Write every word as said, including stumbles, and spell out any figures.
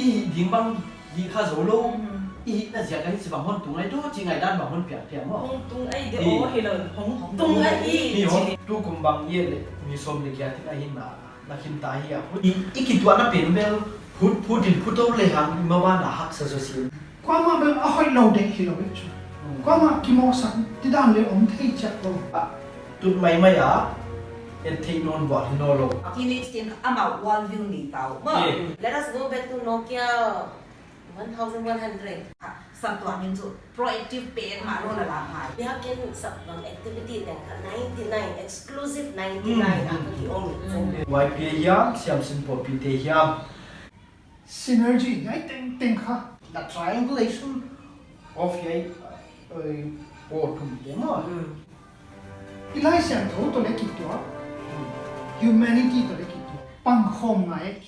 I hih ding bang hih kha zou lou. Mhm. I hihna ziak a hichibang hon tung ahi diam chih ngaihdan bang hon piak piak maw. Hong tung ahi de. I. Oh, hilou. Hong tung ahi. I hon tukum bang i et leh mi sawm leh giat in a hinna na khin ta hi a. I, i kituahna pen bel phut phut in phut lou lehang i maban a haksa zaw sin. Kuamah bel a hoihlou dek hilou ve chu. Hmm. Kuamah kimohsak didan leh om thei chiat lou. Ah, tut maimai a, en theih nawn bual hi nawn lou. Teenage te'n amau world view nei ta uh. Yeah. Let us go back to Nokia one thousand one hundred. Ah, saptuam in chu proactive pen mah lou la la ngai. Biakin saptuam activity teng kha ninety-nine, exclusive ninety-nine. Hmm. A ka ki om. Hmm. Y P A hiam, Siamsin Pawlpi te hiam. Synergy, hiai tengteng kha. The triangulation of hiai, uh, aw thum te maw. Mm. I Laisiangthou toh leh kituak. Mm. Humanity toh leh kituak. Pangkhawm ngai.